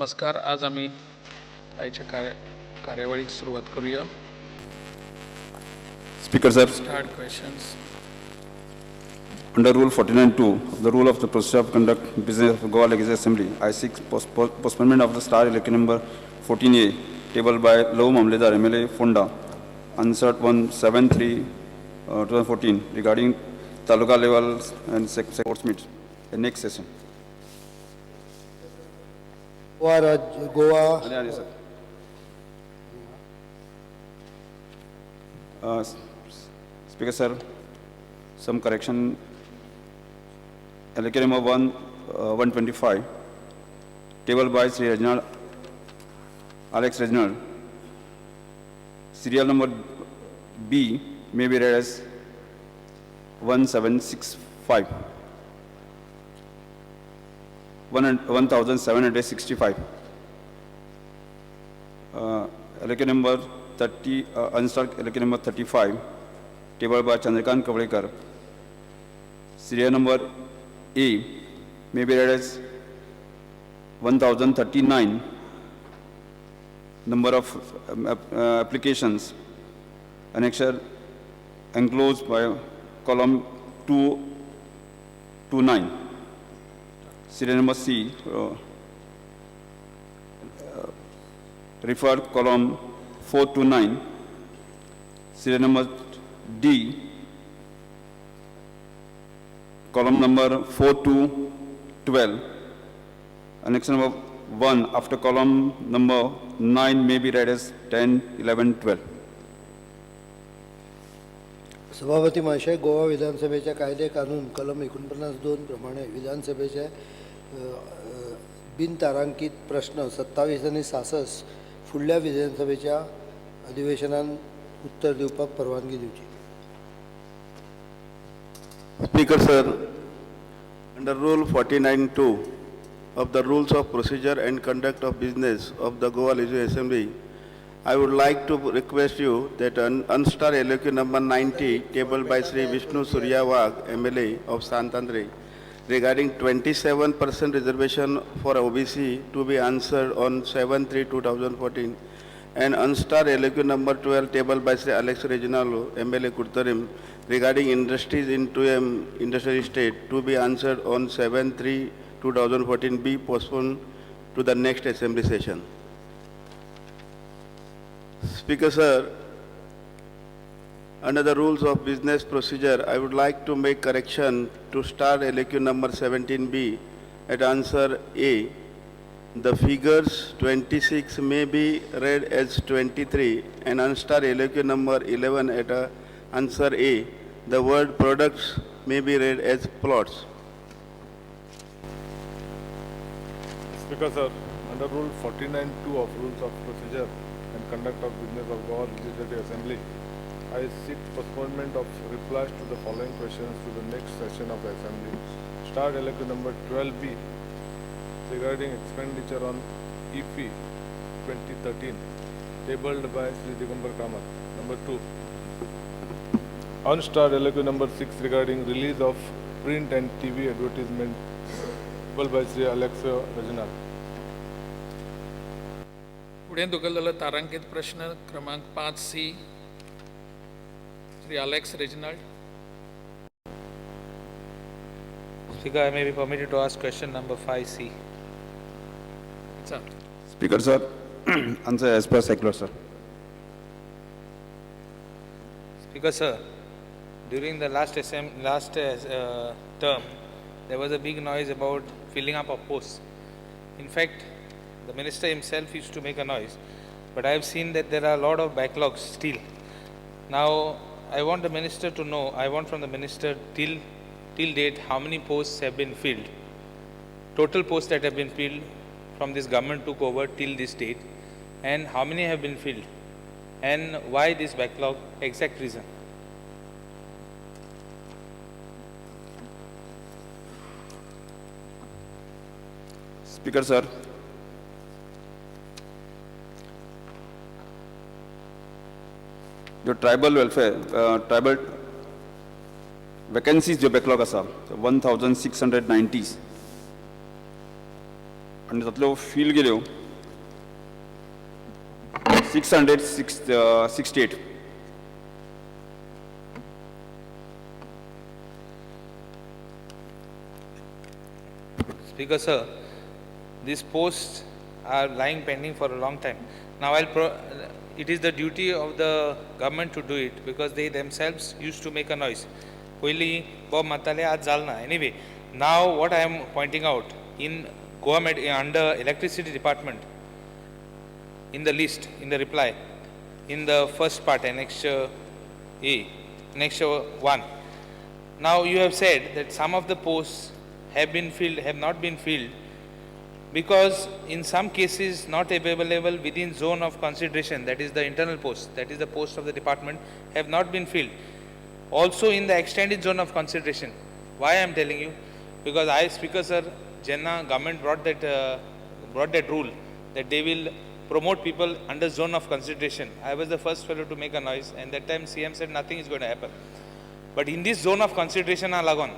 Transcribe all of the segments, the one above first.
नमस्कार. आज आमी आयच्या कार्यावळीक सुरवात करूया. Speaker sir, start questions. Under Rule 49(2) of the Rule of the Procedure of Conduct Business of Goa Legislative Assembly, I seek postponement of the star election number 14A, tabled by Love Mamledar, MLA Fonda, answered 1/7/3/2014 regarding taluka levels and sports meets, the next session. Goa राज्य गोवा आनी sir. Speaker sir, some correction. LK number 125, table by Sri Reginald, Alex Reginald. Serial number B may be read as 1765. 1765. LK number 30, unstarred LK number 35, table by Chandrakant Kavlekar. Serial number A may be read as 1039. Number of applications, annexure enclosed by column 229. Serial number C, refer column 429. Serial number D, column number 4 to 12. Annexure number 1 after column number 9 may be read as 10, 11, 12. सभापती महाशय, गोवा विधानसभेच्या कायदे कानून कलम 49(2) प्रमाणे विधानसभेचे बिनतारांकित प्रश्न 27 आनी 66 फुडल्या विधानसभेच्या अधिवेशनान उत्तर दिवपाक परवानगी दिवची. Speaker sir, under Rule 49(2) of the Rules of Procedure and Conduct of Business of the Goa Legislative Assembly, I would like to request you that an unstarred LOQ number 90 tabled by Sri Vishnu Surya Wagh, MLA of Santandre, regarding 27% reservation for OBC to be answered on 7/3/2014, and unstarred LOQ number 12 tabled by Sri Alex Reginaldo, MLA Curtorim, regarding industries in 2M industrial estate to be answered on 7/3/2014 be postponed to the next assembly session. Speaker sir, under the rules of business procedure, I would like to make correction to star LAQ number 17B at answer A. The figures 26 may be read as 23 and unstar LAQ number 11 at answer A. The word products may be read as plots. Speaker sir, under Rule 49(2) of Rules of Procedure and Conduct of Business of Goa Legislative Assembly, I seek postponement of replies to the following questions to the next session of the Assembly. Star LAQ number 12B regarding expenditure on IFFI 2013, tabled by Sri Digambar Kamat. Number 2, unstarred LAQ number 6 regarding release of print and TV advertisement, tabled by Sri Alexio Reginald. फुडें धुकललो तारांकीत प्रश्न क्रमांक 5C, Shri Alex Reginald. Speaker, I may be permitted to ask question number 5C. Sir. Speaker sir, answer as per circular, sir. Speaker sir, during the last term, there was a big noise about filling up of posts. In fact, the minister himself used to make a noise, but I have seen that there are a lot of backlogs still. Now, I want the minister to know, I want from the minister till date how many posts have been filled, total posts that have been filled from this government took over till this date, and how many have been filled, and why this backlog, exact reason. Speaker sir, जो tribal welfare tribal vacancies ज्यो backlog आसा 1690. आनी तातूंतल्यो feel केल्यो 668. Speaker sir, these posts are lying pending for a long time. Now it is the duty of the government to do it because they themselves used to make a noise. पयलीं बोब मारताले, आज जाल ना. Anyway, now what I am pointing out in Goa under electricity department, in the list, in the reply, in the first part, annexure A, annexure 1. Now you have said that some of the posts have been filled, have not been filled, because in some cases not available within zone of consideration, that is the internal post, that is the post of the department, have not been filled. Also in the extended zone of consideration. Why I am telling you? Because I, Speaker sir, Jenna government brought that rule that they will promote people under zone of consideration. I was the first fellow to make a noise, and that time CM said nothing is going to happen. But in this zone of consideration लागून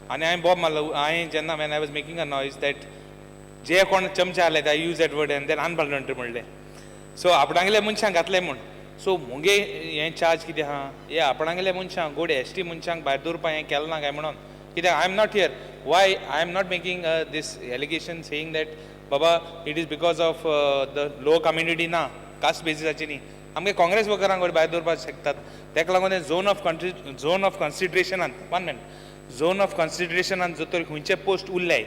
आनी हांवें बोब मारलो. हांवें जेन्ना when I was making a noise that जे कोण चमचे आहले, I use that word and then unparliamentary म्हणलें. सो आपणागेले मनशांक घातले म्हूण. सो मुगे हें चार्ज कितें आहा, हे आपणागेले मनशांक गोड एस टी मनशांक भायर दवरपाक हें केलें ना काय म्हणून. कित्याक I am not here, why I am not making this allegation saying that Baba it is because of the low community ना, कास्ट बेसिसाची न्ही. आमगे काँग्रेस वर्करांक भायर दवरपाक शकतात. ताका लागून zone of country, zone of कन्सिडरेशनान, one minute, zone of कन्सिडरेशनान जर तर खंयचे पोस्ट उरले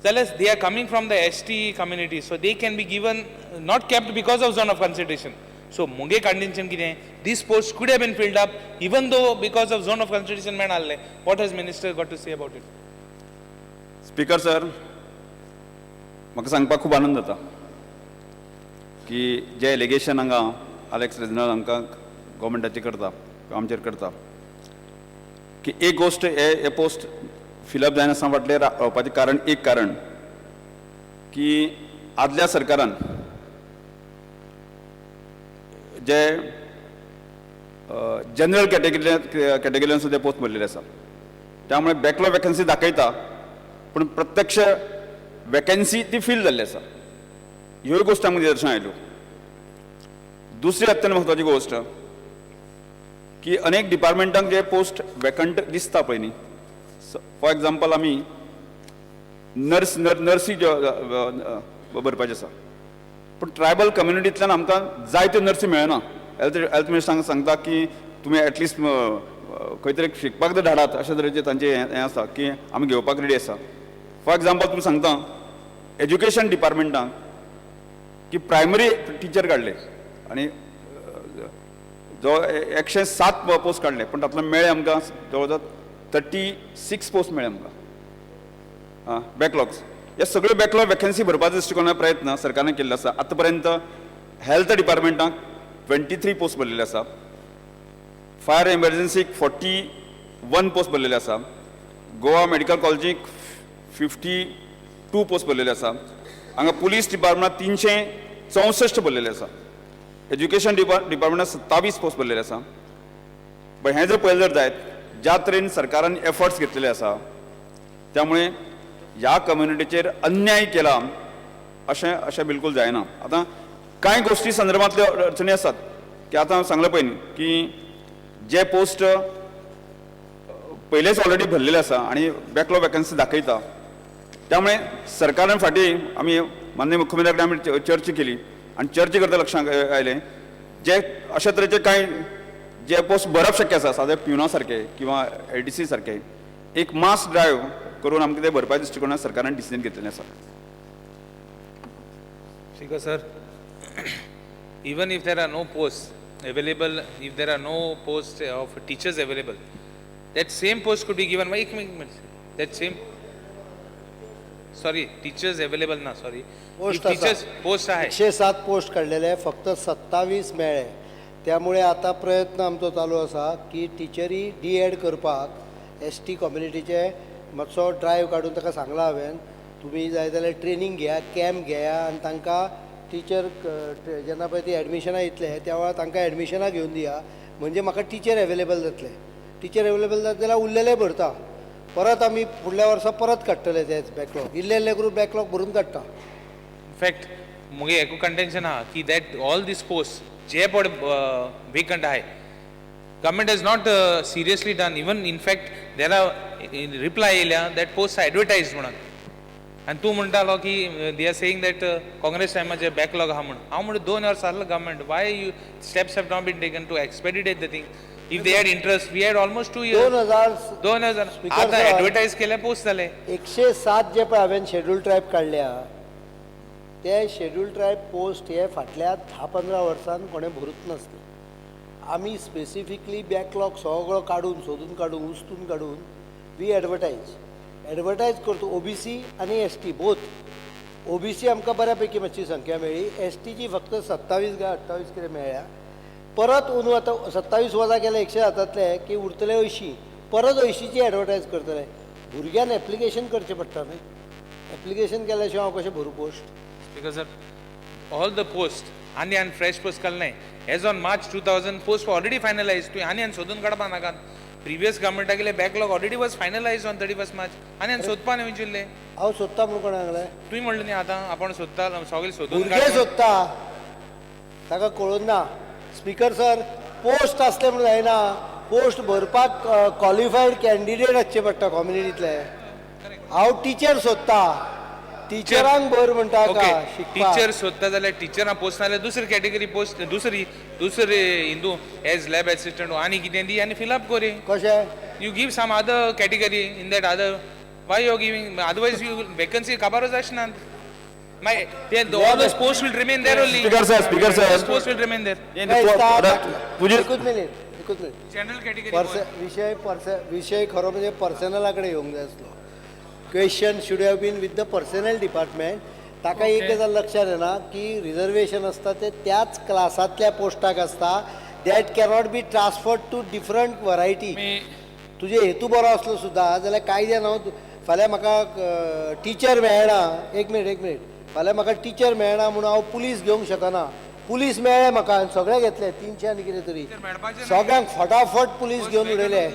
जाल्यार they are coming from the ST community, so they can be given, not kept because of zone of consideration. So मुगे कंटेन्शन कितें, this post could have been filled up even though because of zone of consideration मेळनासलें. What has minister got to say about it? Speaker sir, म्हाका सांगपाक खूब आनंद जाता की जे allegation हांगा Alex Reginald हांकां गोवोरमेंटाचेर करता किंवा आमचेर करता की एक गोश्ट हे पोस्ट फिलअप जायनासतना फाटलें रावपाचें कारण, एक कारण की आदल्या सरकारान जे जनरल कॅटेगरीन सुद्दां पोस्ट भरलेले आसा, त्यामुळे बॅकलॉग वेकन्सी दाखयता पूण प्रत्यक्ष वेकन्सी ती फील जाल्ली आसा. ह्योय गोश्ट आमकां निदर्शन आयल्यो. दुसरी अत्यंत म्हत्वाची गोश्ट की अनेक डिपार्टमेंटांक जे पोस्ट वेकंट दिसता पळय न्ही, फॉर एग्जाम्पल आमी नर्स नर्सी ज्यो भरपाच्यो आसा, पूण ट्रायबल कम्युनिटींतल्यान आमकां जायत्यो नर्सी मेळना. हेल्थ मिनिस्टरांक सांगता की तुमी एटलिस्ट खंय तरी शिकपाक तर धाडात, अशे तरेचें तांचें हें आसा की आमी घेवपाक रेडी आसा. फॉर एग्जाम्पल तुमी सांगता एज्युकेशन डिपार्टमेंटाक की प्रायमरी टिचर काडले आनी जो 107 पोस्ट काडले, पूण तातूंतले मेळ्ळे आमकां जवळ जवळ 36 पोस्ट मेळ्ळे आमकां बॅकलॉग्स. हे सगळे बॅकलॉग वेकन्सी भरपाचो दृश्टिकोना प्रयत्न सरकारान केल्लो आसा. आतां पर्यंत हेल्थ डिपार्टमेंटाक 23 पोस्ट भरलेले आसा, फायर एमर्जन्सीक 41 पोस्ट भरलेले आसा, गोवा मेडिकल कॉलेजीक 52 पोस्ट भरलेले आसा, हांगा पुलीस डिपार्टमेंटाक 364 भरलेले आसा, एज्युकेशन डिपार्टमेंटाक 27 पोस्ट भरलेले आसा. बट हें जर पळयलें जर जायत, ज्या तरेन सरकारान एफर्ट्स घेतलेले आसा, त्यामुळे ह्या कम्युनिटीचेर अन्याय केला अशें बिलकूल जायना. आतां कांय गोश्टी संदर्भांतल्यो अडचणी आसात की आतां सांगलें पळय न्ही की जे पोस्ट पयलेच ऑलरेडी भरलेले आसा आनी बॅकलॉग वेकन्सी दाखयता, त्यामुळे सरकारान फाटीं आमी माननीय मुख्यमंत्र्या कडेन आमी चर्चा केली आनी चर्चा करता लक्षांत आयलें जे अशा तरेचे कांय जे पोस्ट भरप शक्य आसा, सादे प्युना सारके किंवा एलडीसी सारके, एक मास ड्रायव्ह करून आमकां ते भरपाच्या दृश्टिकोनान सरकारान डिसिजन घेतलेलें आसा. Speaker sir, even if there are no posts available, if there are no posts of teachers available, that same post could be given by, एक minute, that same, sorry, teachers available ना, sorry. Post If teachers, post आहे. 107 post काडलेले, फक्त 27 मेळ्ळे. त्यामुळे आतां प्रयत्न आमचो चालू आसा की टिचरी डी एड करपाक एस टी कम्युनिटीचे मातसो ड्रायव्ह काडून ताका सांगलां हांवें, तुमी जाय जाल्यार ट्रेनींग घेया, कॅम्प घेया आनी तांकां टिचर जेन्ना पळय ती एडमिशनां येतले त्या वेळार तांकां एडमिशनां घेवन दिया, म्हणजे म्हाका टिचर एवेलेबल जातले. टिचर एवेलेबल जात जाल्यार उरलेले भरता. परत आमी फुडल्या वर्सा परत काडटले तेच बॅकलॉग, इल्ले इल्ले करून बॅकलॉग भरून काडटा. इनफॅक्ट मुगे एकू कंटेन्शन आहा की that all these post जे पड वेकंट आहाय, government has not seriously done. Even in fact there are reply येयल्या that post advertise म्हणून. आनी तूं म्हणटालो की they are saying that Congress टायमाचे बॅकलॉग आहा म्हणून. हांव म्हणटा 2 वर्सां जालें government, why you steps have not been taken to expedite the thing? If they had interest, we had almost 2 years. 2000 2000 Speaker आतां sir. Advertise केल्या, पोस्ट जाले. 107 जे पळय हांवें शेड्यूल ट्रायब काडल्या, ते शेड्यूल ट्रायब पोस्ट हे फाटल्या 10-15 वर्सान कोणें भरूच नासले. आमी स्पेसिफिकली बॅकलॉग सगळो काडून, सोदून काडून, उस्तून काडून वी एडवर्टायज एडवर्टायज करता ओबीसी आनी एसटी बोथ. ओबीसी आमकां बऱ्या पैकी मातशी संख्या मेळ्ळी, एसटीची फक्त 27 काय 28 कितें मेळ्ळ्या. परत अंदू आतां 27 वजा केले 107तांतले की उरतले 80, परत 80ची एडवर्टायज करतले. भुरग्यान एप्लिकेशन करचें पडटा न्हय, एप्लिकेशन केल्या शिवाय हांव कशें भरूं post? Because sir, all the post आनी आनी फ्रेश पोस्ट काडले नाय. As on March 2000 post already finalise. तुवें आनी आनी सोदून काडपा नाका. प्रिवियस गव्हर्मेंटागेले backlog already was finalise on 31 March. आनी आनी सोदपा न्हय विचारले. हांव सोदता म्हणून कोणें सांगलें? तुवें म्हणलें न्ही आतां आपूण सोदता, सगळें सोदून भुरगे काड. सोदता, ताका कळून ना. स्पीकर सर, पोस्ट आसले म्हणून जायना, पोस्ट भरपाक क्वॉलिफायड कॅन्डिडेट आसचे पडटा कॉम्युनिटींतले. हांव टिचर सोदता, टिचरांक भर म्हणटा ओके का शिकपाक. टिचर सोदता जाल्यार टिचरां पोस्ट नाल्यार दुसरी कॅटेगरी पोस्ट, दुसरी दुसरे हिंदू एज लॅब एसिस्टंट आनी कितें दी आनी फिलअप करी. कशें? You give some other category in that other. Why you are giving? Otherwise you vacancy काबारच आसनात. मागीर ते all those posts will remain there only. Speaker sir, speaker sir. Those posts will remain there. काय दिसता? तुजी एकूच minute, एकूच minute. General category. Pursue विशय pursue विशय खरो म्हणजे पर्सनला कडेन येवंक जाय आसलो. Question should have been with the personnel department. ताका एक गजाल लक्षात येना की रिजर्वेशन आसता ते त्याच क्लासांतल्या पोस्टाक आसता, that cannot be transferred to different variety. तुजे हेतू बरो आसलो सुद्दां जाल्यार कायद्यान हांव फाल्यां म्हाका टिचर मेळना, एक मिनीट एक मिनीट, फाल्यां म्हाका टिचर मेळना म्हणून हांव पुलीस घेवंक शकना. पुलीस मेळ्ळे म्हाका आनी सगळे घेतले 300 आनी कितें तरी, सगळ्यांक फटाफट पुलीस घेवन उडयले,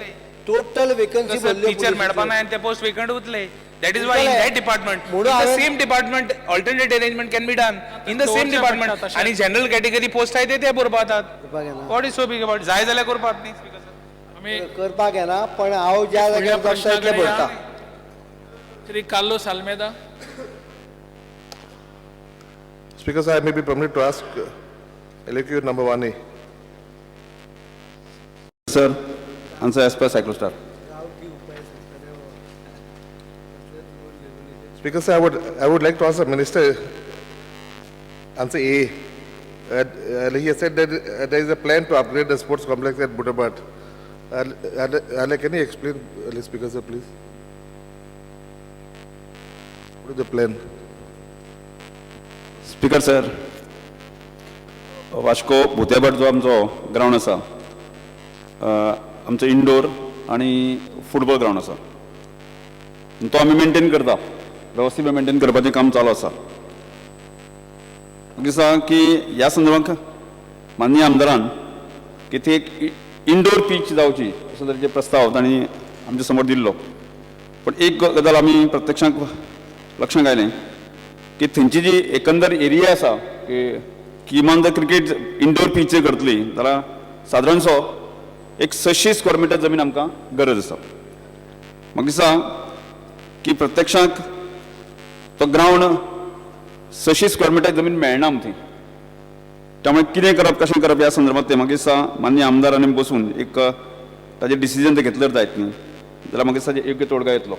टोटल वेकन्सी भरल्यो. टिचर मेळपा ना आनी ते पोस्ट वेकंट उरतले. That is why in that department, म्हणून इन the हांवें- same department alternate arrangement can be done in the same department. आनी जनरल कॅटेगरी पोस्ट आहे ते ते बरोवपाक. करपाक येना. What is so big about? जाय जाल्यार करपाक न्ही स्पीकर सर. आमी करपाक येना, पण हांव ज्या फुडल्या जाग्यार जमता तितले प्रश्नाकडे या. भरता. Shri Carlos Almeida. Speaker sir, I may be permitted to ask LAQ number 1A. Sir, answer as per cyclostyle. Speaker sir, I would like to ask the minister, answer A. He has said that there is a plan to upgrade the sports complex at Budapest. Can you explain, Speaker sir, please? What is the plan? Speaker sir, Vasco भुतेभाट जो आमचो ground आसा, आमचो indoor आनी football ground आसा, तो आमी maintain करता, वेवस्थीत मेंटेन करपाचें काम चालू आसा. म्हाका दिसता की ह्या संदर्भात माननीय आमदारान की ती एक इंडोर पीच जावची असो तरेचे प्रस्ताव तांणी आमच्या समोर दिल्लो. पण एक गजाल आमी प्रत्यक्षांत लक्षांत आयलें की थंयची जी एकंदर एरिया आसा की किमान जर क्रिकेट इंडोर पीच जर करतली जाल्यार सादारणसो एक 600 स्क्वेअर मिटर जमीन आमकां गरज आसा. म्हाका दिसता की प्रत्यक्षांत तो ग्रावंड 600 स्क्वेअर मिटर जमीन मेळना आमकां थंय. त्यामुळे कितें करप, कशें करप ह्या संदर्भात ते म्हाका दिसता माननीय आमदारांनी बसून एक ताजेर डिसिजन जर घेतल्यार जायत न्ही जाल्यार म्हाका दिसता योग्य तोडगा येतलो.